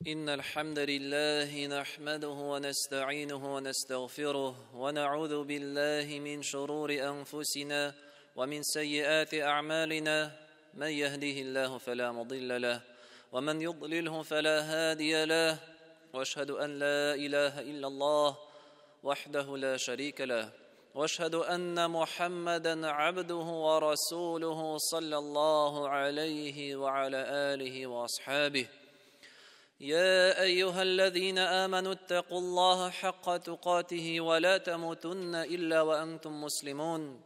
إن الحمد لله نحمده ونستعينه ونستغفره ونعوذ بالله من شرور أنفسنا ومن سيئات أعمالنا، من يهده الله فلا مضل له ومن يضلله فلا هادي له، وأشهد أن لا إله إلا الله وحده لا شريك له، وأشهد أن محمدا عبده ورسوله صلى الله عليه وعلى آله وأصحابه. يا أيها الذين آمنوا اتقوا الله حق تقاته ولا تموتن إلا وأنتم مسلمون.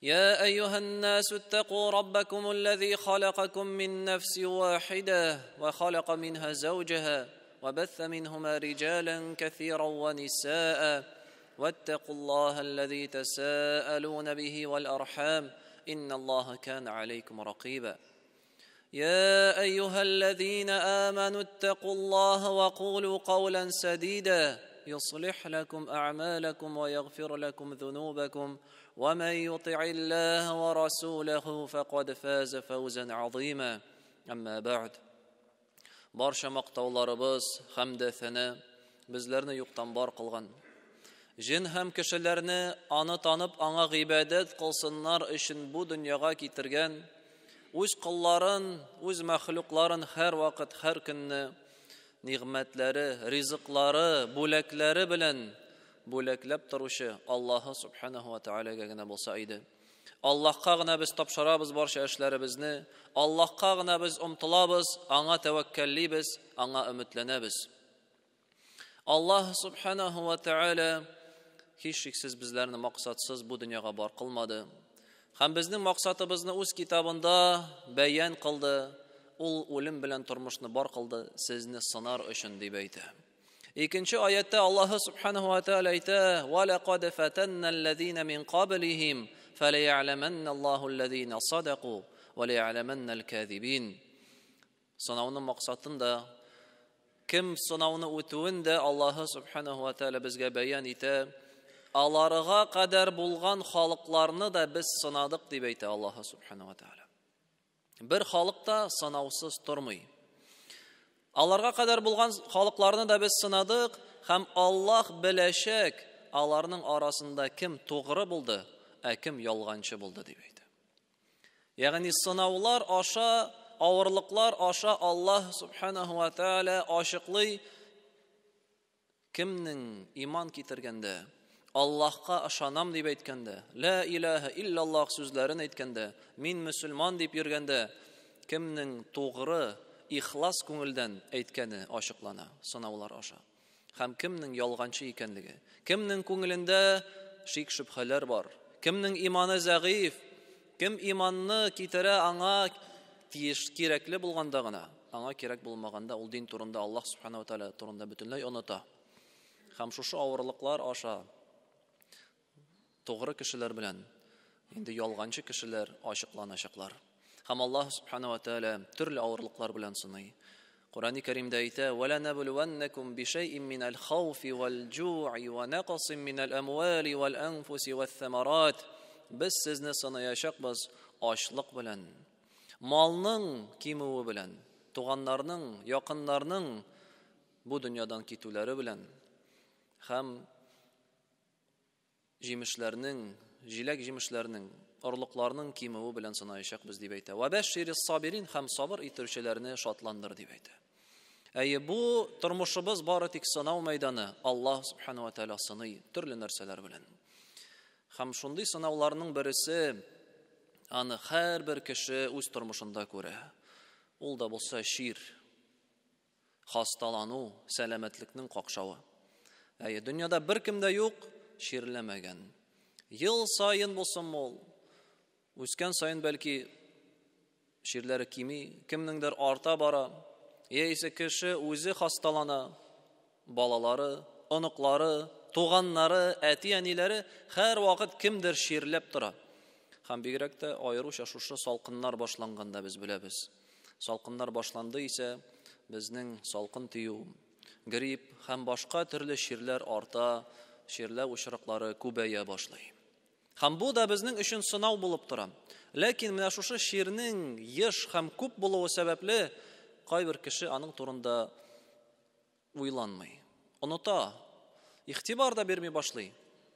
يا أيها الناس اتقوا ربكم الذي خلقكم من نفس واحدة وخلق منها زوجها وبث منهما رجالا كثيرا ونساء، واتقوا الله الذي تساءلون به والأرحام إن الله كان عليكم رقيبا. يا أيها الذين آمنوا اتقوا الله وقولوا قولا سديدا يصلح لكم أعمالكم ويغفر لكم ذنوبكم، ومن يطع الله ورسوله فقد فاز فوزا عظيما. أما بعد، барша мактауларыбыз хәмдә сәнә безләрне юктан бар кылган, җен һәм кешеләрне аны танып аңа гыйбадәт кылсыннар өчен бу дөньяга китергән, үз кылларын, үз мәхлукларын һәр вакыт, һәр көнне нигъмәтләре, ризыклары, бүләкләре белән бүләкләп торучы Аллаһы субханаһу ва таалагә генә булса иде. Аллаһка гына без тапшырабыз барча эшләребезне, Аллаһка гына без омтылабыз, аңа тәвәккәллибез, аңа өметләнәбез. Аллаһ субханаһу ва тааля һичшиксез безләрне максатсыз бу дөньяга бар кылмады. Һәм безнең максатыбызны үз китабында бәян кылды. Ул үлем белән тормышны бар кылды, сезне сынар өчен дип әйтә. Икенче аятта Аллаһ субханаһу ва тааля әйтә: "Ва лақад фатанна аллазина мин каблихим фалаяманна Аллаһу аллазина садаку ва лаяманна аль-казибин." Сынауның максатын да, кем сынауны үтүен дә Аллаһ субханаһу ва тааля безгә бәян итә. Аларга кадәр булган халыкларны да без сынадык дип әйтә Аллаһ субханаһу ва тааля. Бер халык та сынаусыз тормый. Аларга кадәр булган халыкларны да без сынадык, һәм Аллаһ беләчәк аларның арасында кем тугры булды, ә кем ялганчы булды дип әйтә. Ягъни сынаулар аша, авырлыклар аша Аллаһ субханаһу ва тааля ачыклый кемнең иман китергәндә, Аллаһка ышанам дип әйткәндә, ла илаһа иллаллаһ сүзләрен әйткәндә, мин мөселман дип йөргәндә, кемнең тугры, ихлас күңелдән әйткәне ачыклана сынаулар аша. Һәм кемнең ялганчы икәнлеге, кемнең күңелендә шик-шөбһәләр бар, кемнең иманы зәгыйф, кем иманны китерә аңа тиеш кирәкле булганда гына, аңа кирәк булмаганда ул дин турында, Аллаһ субханаһу ва тааля турында бөтенләй оныта. Һәм шушы авырлыклар аша тугры кешеләр белән инде ялганчы кешеләр ачыкланачаклар. Һәм Аллаһ субханаһу ва тааля төрле авырлыклар белән сыный. Куръани Кәримдә әйтә: "Ва ланабluwannakum бишәйин минал хауфи вал җу'i ва нақсин минал амвали вал анфуси вас самарат." Без сезне сынаячакбыз ачлык белән, малның кимүе белән, туганнарның, якыннарның бу дөньядан китүләре белән һәм җимешләрнең, җиләк җимешләрнең, орлыкларның кимүе белән сынаячакбыз дип әйтә. Ва башширис сабирин, һәм сабыр итүчеләрне шатландыр дип әйтә. Әйе, бу тормышыбыз бары тик сынау мәйданы. Аллаһ субханаһу ва тааля сыный төрле нәрсәләр белән. Һәм шундый сынауларның берсе аны һәрбер кеше үз тормышында күрә. Ул да булса чир, хасталану, сәламәтлекнең какшавы. Әйе, дөньяда беркем дә юк чирләмәгән. Ел саен булсын ул, үскән саен бәлки чирләре кими, кемнеңдер арта бара, яисә кеше үзе хасталана, балалары, оныклары, туганнары, әти-әниләре һәр вакыт кемдер чирләп тора. Һәм бигрәк тә аеруча шушы салкыннар башланганда без беләбез. Салкыннар башланды исә, безнең салкын тию, грипп һәм башка төрле чирләр арта, чирләү очраклары күбәя башлый. Һәм бу да безнең өчен сынау булып тора. Ләкин менә шушы чирнең еш һәм күп булуы сәбәпле, кайбер кеше аның турында уйланмый. Оныта, игътибар да бирми башлый.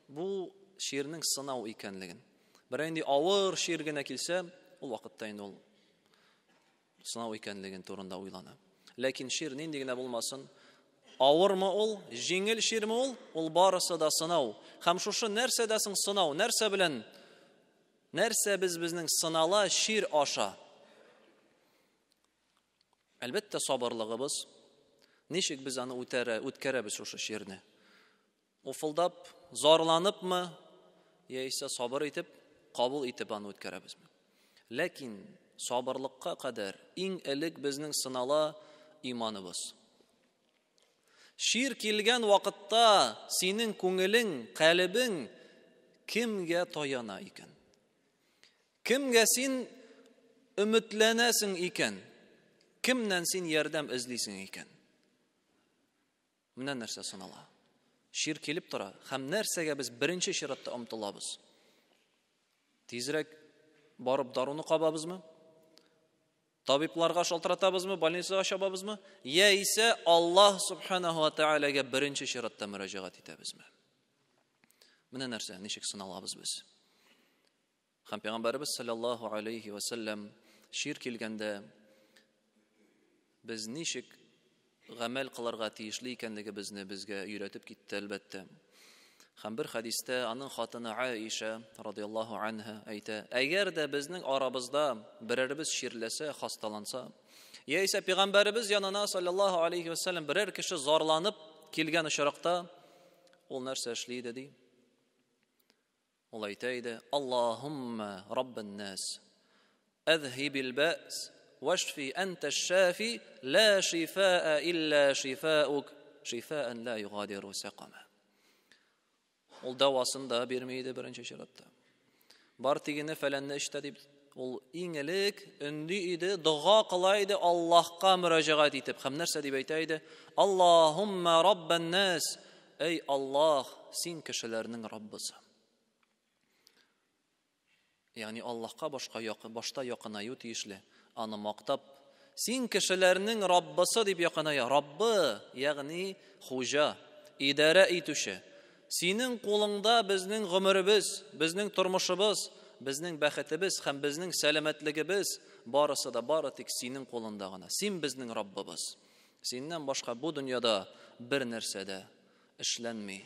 Бу чирнең сынау икәнлеген. Берәр инде авыр чир генә килсә, ул вакытта инде ул сынау икәнлеген турында уйлана. Ләкин чир нинди генә булмасын, авырмы ул, җиңел чирме ул, ул барысы да сынау. Һәм шушы нәрсәдә соң сынау? Нәрсә белән? Нәрсә без безнең сынала чир аша? Әлбәттә, сабырлыгыбыз. Ничек без аны үтәрә, үткәрәбез шушы чирне? Уфылдап, зарланыпмы, яисә сабыр итеп, кабул итеп аны үткәрәбезме? Ләкин сабырлыкка кадәр иң элек безнең сынала иманыбыз. Чир килгән вакытта синең күңелең, калебең кемгә таяна икән? Кемгә син өметләнәсең икән? Кемнән син ярдәм эзлисең икән? Менә нәрсә сынала. Чир килеп тора һәм нәрсәгә без беренче чиратта омтылабыз? Тизрәк барып даруны кабабызмы? Табибларга шалтыратабызмы, больницага чабабызмы? Яисә Аллаһ субханаху ва таалагә беренче чиратта мөрәҗәгать итәбезме? Менә нәрсә, ничек сыналабыз без. Һәм Пәйгамбәребез саллаллаһу алейхи ва саллям чир килгәндә без ничек гамәл кылырга тиешле икәнлегебезне безгә өйрәтеп китте, әлбәттә. Һәм бер хәдистә аның хатыны Аиша радиаллаһу анһа әйтә: "Әгәр дә безнең арабызда берәребез чирләсә, хасталанса, яисә пәйгамбәребез янына саллаллаһу алейхи ва саллям берәр кеше зарланып килгән очракта, ул нәрсә эшли иде ди? Ул әйтә иде: Аллаһумма раббан нас, әзһибил бәс, вашфи анта шафи, ла шифаа илля шифаук, шифаан ла югадиру сакама. Ул дәвасын да бирми иде беренче чиратта. Бар тигене фәләнне эчтә дип, ул иң элек өнди иде, дога кыла иде Аллаһка мөрәҗәгать итеп. Һәм нәрсә дип әйтә иде? Аллаһумма раббан нас, эй Аллаһ, син кешеләрнең Раббысы. Ягъни Аллаһка башка якын, башта якынаю тиешле. Аны мактап, син кешеләрнең Раббысы дип якыная. Раббы, ягъни хуҗа, идарә итүче. Синең кулыңда безнең гомеребез, безнең тормышыбыз, безнең бәхетебез һәм безнең сәламәтлегебез барысы да бары тик синең кулыңда гына. Син безнең Раббыбыз. Синнән башка бу дөньяда бер нәрсә дә эшләнми.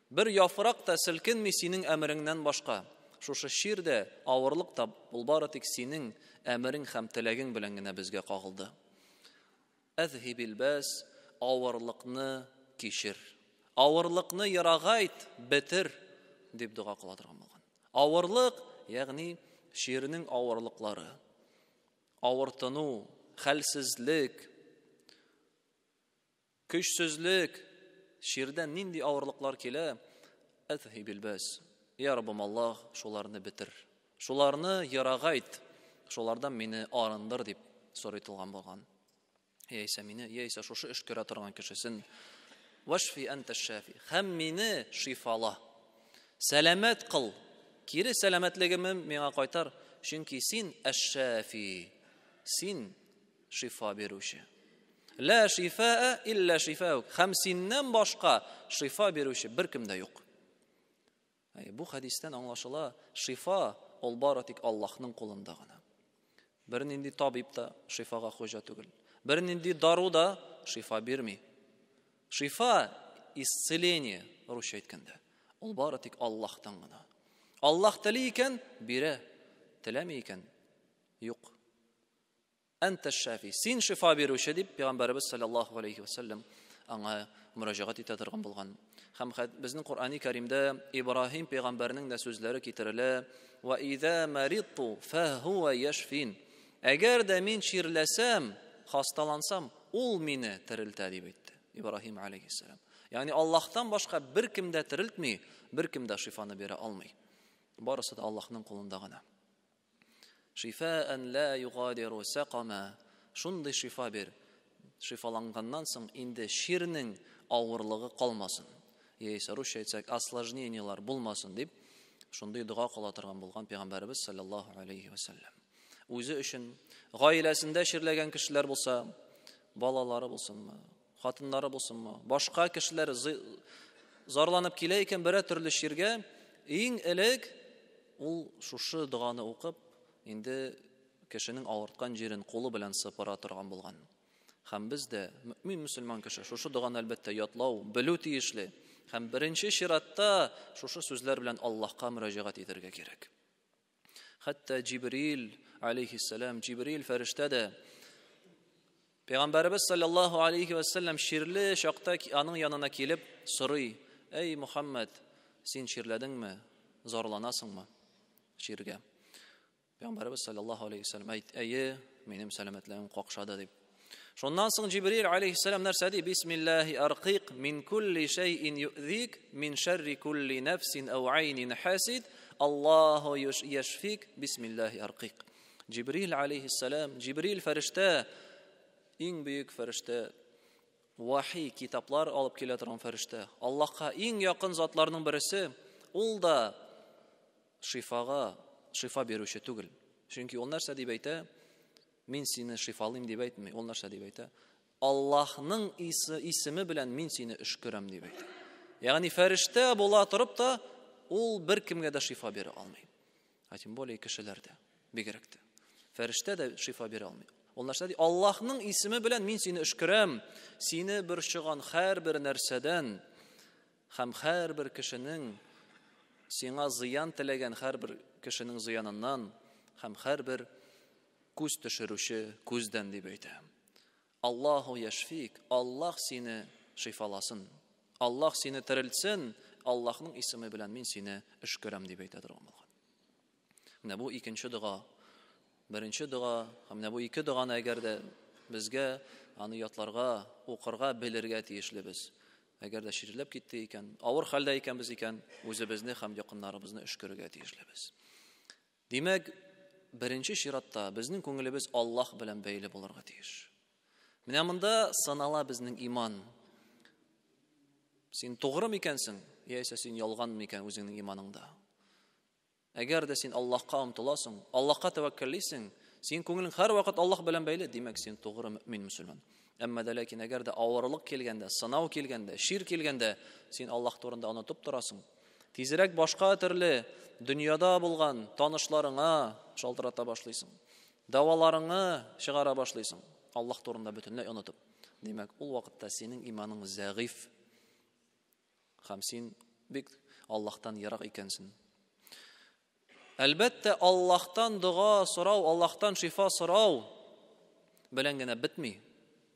Бер яфрак та селкенми синең әмереңнән башка. Шушы чир дә, авырлык та ул бары тик синең әмерең һәм теләгең белән генә безгә кагылды. Әзһибил бәс, авырлыкны кичер. Авырлыкны ерагайт, бетер, дип дога кыла торган булган. Авырлык, ягъни чирнең авырлыклары. Авыртыну, хәлсезлек, көчсезлек, чирдән нинди авырлыклар килә, әзһибил бәс. Я Раббым Аллаһ, шуларны бетер. Шуларны ерагайт, шулардан мине арындыр дип сорый торган булган. Яисә мине, яисә шушы өшкерә торган кешесен Вашфи анта шафи. Һәм мине шифала. Сәламәт кыл. Кире сәламәтлегемне миңа кайтар, чөнки син әш-шафи. Син шифа бирүче. Ла шифаа илля шифаук. Һәм синнән башка шифа бирүче беркем дә юк. Бу хәдистән аңлашыла, шифа ул бары тик Аллаһның кулында гына. Бернинди табиб та шифага хуҗа түгел. Бернинди дару да шифа бирми. Шифа исцеление, русча әйткәндә. Ул бары тик Аллаһтан гына. Аллаһ тели икән, бирә. Теләми икән, юк. Әнтә шафи, син шифа бирүче дип Пәйгамбәребез саллаллаһу алейхи ва саллям аңа мөрәҗәгать итә торган булган. Һәм безнең Коръәни Кәримдә Ибраһим пәйгамбәрнең дә сүзләре китерелә: "Ва иза маридту фахуа яшфин." Әгәр дә мин чирләсәм, хасталансам, ул мине терелтә дип әйтте Ибраһим алейхиссалам. Ягъни Аллаһтан башка беркем дә терелтми, беркем дә шифаны бирә алмый. Барысы да Аллаһның кулында гына. Шифаан ла югадиру сакама. Шундый шифа бир. Шифаланганнан соң инде чирнең авырлыгы калмасын. Яисә русча әйтсәк, осложнениелар булмасын дип, шундый дога кыла торган булган Пәйгамбәребез саллаллаһу алейхи ва саллям. Үзе өчен, гаиләсендә чирләгән кешеләр булса, балалары булсынмы, хатыннары булсынмы, башка кешеләр зарланып килә икән берәр төрле чиргә, иң элек ул шушы доганы укып, инде кешенең авырткан җирен кулы белән сыпыра торган булган. Һәм без дә, мөэмин мөселман кеше, шушы доганы әлбәттә ятлау, белү тиешле. Һәм беренче чиратта шушы сүзләр белән Аллаһка мөрәҗәгать итәргә кирәк. Хәтта Җибрил алейхиссалам, Җибрил фәрештә дә Пәйгамбәребез саллаллаһу алейхи ва саллям чирле чакта аның янына килеп сорый: "Әй Мухаммад, син чирләдеңме? Зарланасыңмы чиргә?" Пәйгамбәребез саллаллаһу алейхи ва саллям әйт, "Әйе, минем сәламәтлегем какшады" дип. Шуннан соң Җибрил алейхиссалам нәрсә ди? Бисмиллаһи арқиқ мин кулли шәйин юзик мин шәрри кулли нәфсин ау айнин хасид Аллаһу яшфик бисмиллаһи арқиқ. Җибрил алейхиссалам, Җибрил фәрештә, иң бөек фәрештә, вахи китаплар алып килә торган фәрештә, Аллаһка иң якын затларның берсе, ул да шифага, шифа бирүче түгел. Чөнки ул нәрсә дип әйтә? Мин сине шифалыйм дип әйтми. Ул нәрсә дип әйтә? Аллаһның исеме белән мин сине өшкерәм дип әйтә. Ягъни фәрештә була торып та, ул бер кемгә дә шифа бирә алмый. А тем более кешеләрдә, бигрәк тә. Фәрештә дә шифа бирә алмый. Ул нәрсә ди? Аллаһның исеме белән мин сине өшкерәм, сине борчыган һәрбер нәрсәдән һәм һәрбер кешенең сиңа зыян теләгән һәрбер кешенең зыяныннан һәм һәрбер күз төшерүче күздән дип әйтә. Аллаһу яшфик, Аллаһ сине шифаласын. Аллаһ сине терелтсен, Аллаһның исеме белән мин сине өшкерәм дип әйтә торган булган. Менә бу икенче дога. Беренче дога, һәм менә бу ике доганы әгәр дә безгә аны ятларга, укырга, белергә тиешлебез. Әгәр дә чирләп китте икән, авыр хәлдә икәнбез икән, үзебезне һәм якыннарыбызны өшкерергә тиешлебез. Димәк, беренче чиратта безнең күңелебез Аллаһ белән бәйле булырга тиеш. Менә монда сынала безнең иман. Син тугры микәнсең, яисә син ялган микән үзеңнең иманыңда? Әгәр дә син Аллаһка омтыласың, Аллаһка тәвәккәллисең, син күңелең һәрвакыт Аллаһ белән бәйле, димәк, син тугры мөмин мөселман. Әмма дә ләкин әгәр дә авырлык килгәндә, сынау килгәндә, чир килгәндә, син Аллаһ турында онытып торасың. Тизрәк башка төрле дөньяда булган танышларыңа шалтырата башлыйсың. Дәваларыңны чыгара башлыйсың. Аллаһ турында бөтенләй онытып. Димәк, ул вакытта синең иманың зәгыйф. Һәм син бик Аллаһтан ерак икәнсең. Әлбәттә, Аллаһтан дога сорау, Аллаһтан шифа сорау белән генә бетми.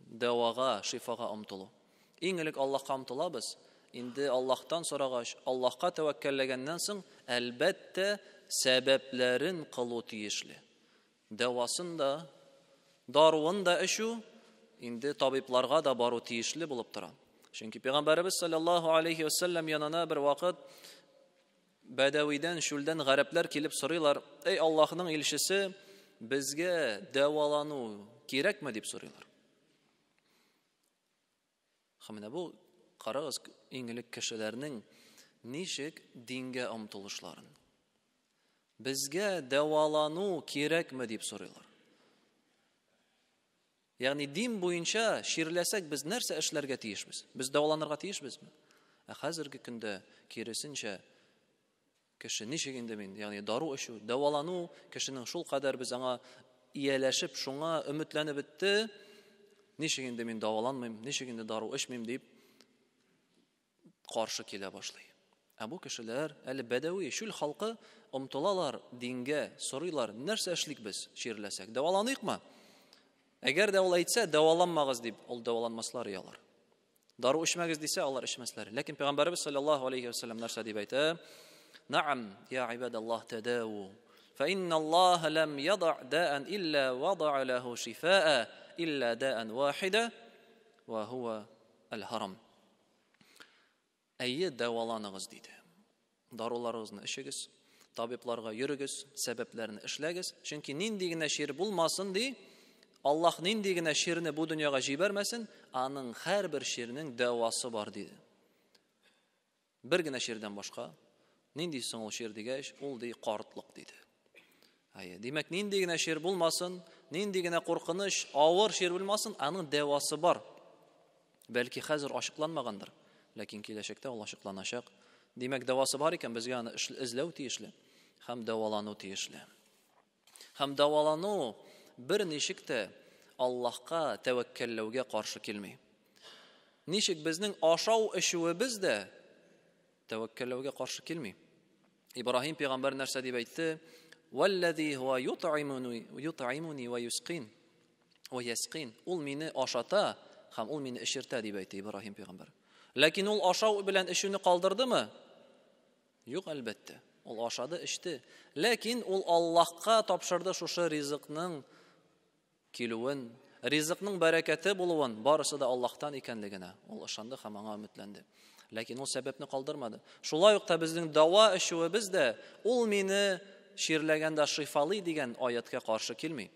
Дәвага, шифага омтылу. Иң элек Аллаһка омтылабыз. Инде Аллаһтан сорагач, Аллаһка тәвәккәлләгәннән соң, әлбәттә, сәбәпләрен кылу тиешле. Дәвасын да, даруын да эчү, инде табибларга да бару тиешле булып тора. Чөнки Пәйгамбәребез саллаллаһу алейхи вәсәлләм янына бер вакыт Бәдәвидән, чүлдән гарәпләр килеп сорыйлар, Эй Аллаһның илчесе, безгә дәвалану кирәкме дип сорыйлар. Һәм менә бу карагыз иң элек кешеләрнең ничек дингә омтылышларын. Безгә дәвалану кирәкме дип сорыйлар. Ягъни дин буенча чирләсәк без нәрсә эшләргә тиешбез? Без дәваланырга тиешбезме? Ә хәзерге көндә киресенчә кеше ничек инде мин, ягъни дару эчү, дәвалану кешенең шул кадәр без аңа ияләшеп, шуңа өметләнеп бетте, ничек инде мин дәваланмыйм, ничек инде дару эчмим дип каршы килә башлый. Ә бу кешеләр, әле бәдәви, чүл халкы омтылалар дингә, сорыйлар, нәрсә эшлик без, чирләсәк, дәваланыйкмы? Әгәр дә ул әйтсә, дәваланмагыз дип, ул дәваланмаслар ялар. Дару эчмәгез дисә, алар эчмәсләр. Ләкин Пәйгамбәребез саллаллаһу алейхи ва саллям нәрсә дип әйтә? Наам, я ибадаллаһ тадаву. Фа инналлаһа лам яда даан илля вадаа лаху шифаа илля даан вахида ва хуа аль-харам. Әйе, дәваланыгыз, диде. Даруларыгызны эчегез, табибларга йөрегез, сәбәпләрне эшләгез. Чөнки нинди генә чир булмасын, ди, Аллаһ нинди генә чирне бу дөньяга җибәрмәсен, аның һәрбер чирнең дәвасы бар, диде. Бер генә чирдән башка. Нинди соң ул чир дигәч, ул ди картлык диде. Әйе, димәк, нинди генә чир булмасын, нинди генә куркыныч, авыр чир булмасын, аның дәвасы бар. Бәлки хәзер ачыкланмагандыр, ләкин киләчәктә ул ачыкланачак. Димәк, дәвасы бар икән, безгә аны эзләү тиешле һәм дәвалану тиешле. Һәм дәвалану бер ничек тә Аллаһка тәвәккәлләүгә каршы килми. Ничек безнең ашау эчүебез дә тәвәккәлләүгә каршы килми. Ибраһим пәйгамбәр нәрсә дип әйтте? Валлази хуа ютъимуни ютъимуни ва юсқин. Ва ясқин. Ул мине ашата һәм ул мине эчертә дип әйтте Ибраһим пәйгамбәр. Ләкин ул ашау белән эчүне калдырдымы? Юк, әлбәттә. Ул ашады, эчте. Ләкин ул Аллаһка тапшырды шушы ризыкның килүен, ризыкның бәрәкәте булуын, барысы да Аллаһтан икәнлегенә ул ышанды һәм аңа өметләнде. Ләкин ул сәбәпне калдырмады. Шулай ук та безнең дава эчүебез дә ул мине чирләгәндә шифалый дигән аяткә каршы килми.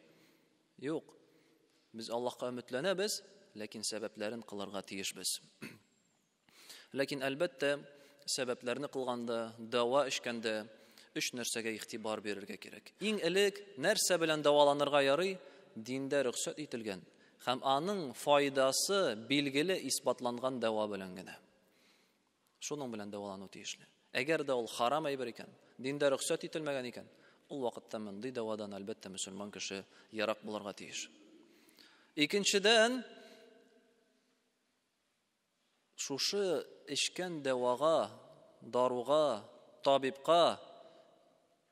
Юк. Без Аллаһка өметләнәбез, ләкин сәбәпләрен кылырга тиешбез. Ләкин, әлбәттә, сәбәпләрне кылганда, дәва эчкәндә өч нәрсәгә игътибар бирергә кирәк. Иң элек нәрсә белән дәваланырга ярый? Диндә рөхсәт ителгән һәм аның файдасы билгеле исбатланган дәва белән генә. Шуның белән дәвалану тиешле. Әгәр дә ул харам әйбер икән, диндә рөхсәт ителмәгән икән, ул вакытта мондый дәвадан, әлбәттә, мөселман кеше ерак булырга тиеш. Икенчедән, Шушы эчкән дәвага, даруга, табибка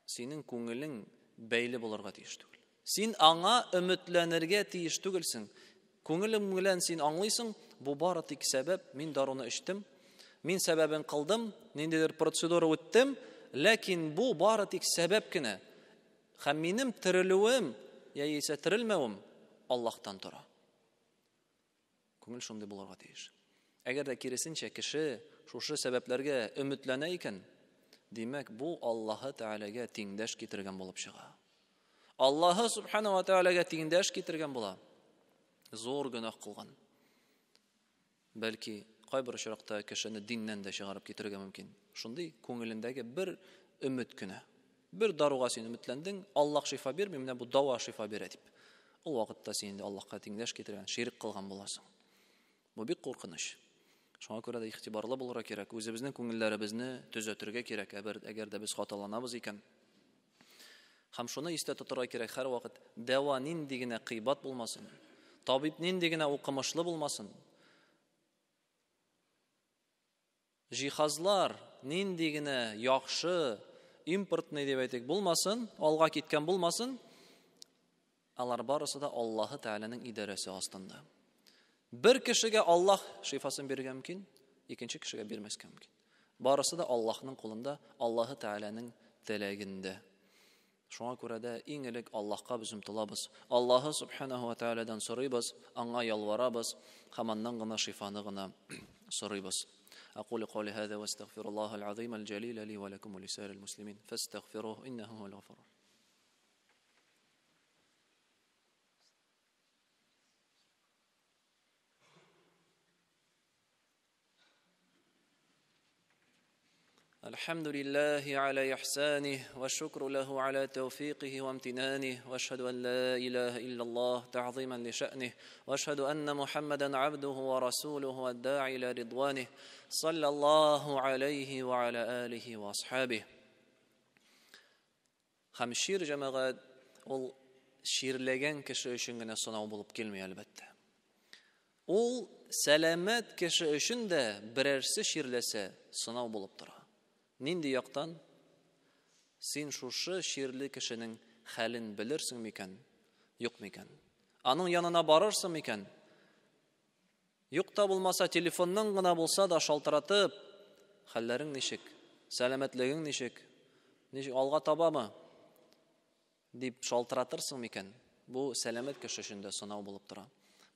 синең күңелең бәйле булырга тиеш түгел. Син аңа өметләнергә тиеш түгелсең. Күңелең белән син аңлыйсың, бу бары тик сәбәп, мин даруны эчтем, мин сәбәбен кылдым, ниндидер процедура үттем, ләкин бу бары тик сәбәп кенә. Һәм минем терелүем яисә терелмәвем Аллаһтан тора. Күңел шундый булырга тиеш. Әгәр дә киресенчә кеше шушы сәбәпләргә өметләнә икән, димәк, бу Аллаһы Тәгаләгә тиңдәш китергән булып чыга. Аллаһы Субхана ва Тәгаләгә тиңдәш китергән була. Зур гөнаһ кылган. Бәлки, кайбер очракта кешене диннән дә чыгарып китерергә мөмкин. Шундый күңелендәге бер өмет кенә. Бер даруга син өметләндең, Аллаһ шифа бирми, менә бу дава шифа бирә дип. Ул вакытта син инде Аллаһка тиңдәш китергән, ширк кылган буласың. Бу бик куркыныч. Шуңа күрә дә игътибарлы булырга кирәк, үзебезнең күңелләребезне төзәтергә кирәк, әгәр дә без хаталанабыз икән. Һәм шуны истә тотырга кирәк һәрвакыт, дәва нинди генә кыйбат булмасын, табиб нинди генә укымышлы булмасын, Җиһазлар нинди генә яхшы, импортный дип әйтик, булмасын, алга киткән булмасын, алар барысы да Аллаһы Тәгаләнең идарәсе астында. Бер кешегә Аллаһ шифасын бирергә мөмкин, икенче кешегә бирмәскә мөмкин. Барысы да Аллаһның кулында, Аллаһы Тәгаләнең теләгендә. Шуңа күрә дә иң элек Аллаһка без омтылабыз. Аллаһы Субханаһу ва Тәгаләдән сорыйбыз, аңа ялварабыз һәм аннан гына шифаны гына сорыйбыз. أقول قولي هذا واستغفر الله العظيم الجليل لي ولكم ولسائر المسلمين فاستغفروه إنه هو الغفور الحمد لله على إحسانه والشكر له على توفيقه وامتنانه وأشهد أن لا إله إلا الله تعظيما لشأنه وأشهد أن محمدا عبده ورسوله والداعي إلى رضوانه صلى الله عليه وعلى آله وأصحابه. Һәм чир, җәмәгать, ул чирләгән кеше өчен генә сынау булып килми, әлбәттә. Ул сәламәт кеше өчен дә берәрсе чирләсә, сынау булып тора. Нинди яктан? Син шушы чирле кешенең хәлен белерсең микән, юк микән? Аның янына барырсың микән? Юк та булмаса, телефоннан гына булса да шалтыратып, хәлләрең ничек, сәламәтлегең ничек, ничек алга табамы дип шалтыратырсың микән? Бу сәламәт кеше өчен дә сынау булып тора.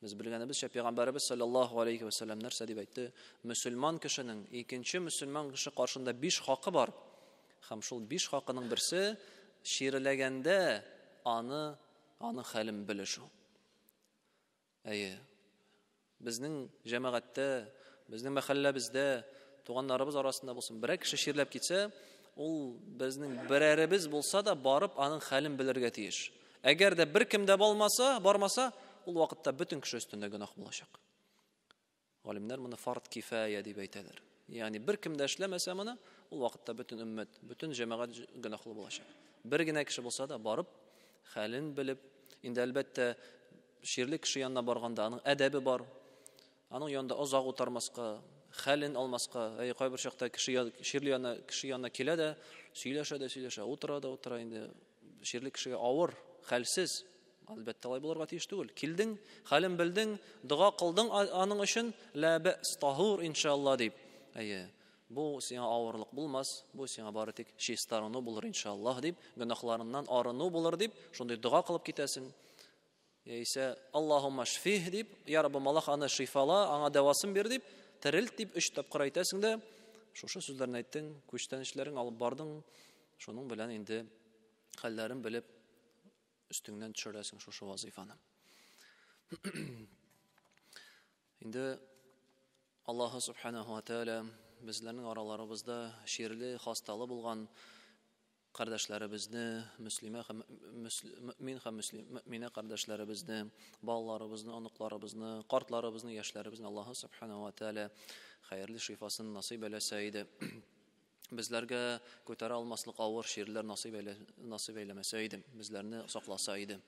Без белгәнебезчә, Пәйгамбәребез саллаллаһу алейхи ва сәлләм нәрсә дип әйтте? Мөселман кешенең икенче мөселман кеше каршында биш хакы бар. Һәм шул биш хакының берсе чирләгәндә аны аның хәлен белешү. Әйе. Безнең җәмәгатьтә, безнең мәхәлләбездә, туганнарыбыз арасында булсын, берәр кеше чирләп китсә, ул безнең берәребез булса да барып аның хәлен белергә тиеш. Әгәр дә беркем дә булмаса, бармаса, ул вакытта бөтен кеше өстендә гөнаһ булачак. Галимнәр моны фард кифая дип әйтәләр. Ягъни беркем дә эшләмәсә моны, ул вакытта бөтен өммәт, бөтен җәмәгать гөнаһлы булачак. Бер генә кеше булса да барып, хәлен белеп, инде әлбәттә чирле кеше янына барганда аның әдәбе бар. Аның янында озак утырмаска, хәлен алмаска. Әй, кайбер чакта кеше чирле янына, кеше янына килә дә, сөйләшә дә сөйләшә, утыра да утыра инде. Чирле кешегә авыр, хәлсез. Әлбәттә, алай булырга тиеш түгел. Килдең, хәлен белдең, дога кылдың аның өчен, ла бәс таһур иншалла дип. Әйе, бу сиңа авырлык булмас, бу сиңа бары тик чистарыну булыр иншаллаһ дип, гөнаһларыннан арыну булыр дип, шундый дога кылып китәсең. Яисә Аллаһумма шфих дип, я Раббым, Аллаһ аны шифала, аңа дәвасын бир дип, терелт дип өч тапкыр әйтәсең дә, шушы сүзләрне әйттең, күчтәнәчләрең алып бардың, шуның белән инде хәлләрен белеп өстеңнән төшерәсең шушы вазифаны. Инде Аллаһы субханаху ва тааля безләрнең араларыбызда чирле, хасталы булган кардәшләребезне, мөслимә һәм мөэмин һәм мөэминә кардәшләребезне, балаларыбызны, оныкларыбызны, картларыбызны, яшьләребезне Аллаһы субханаху ва тааля хәерле шифасын насыйп әйләсә иде. Безләргә күтәрә алмаслык авыр чирләр насыйп әйләмәсә иде, безләрне сакласа иде.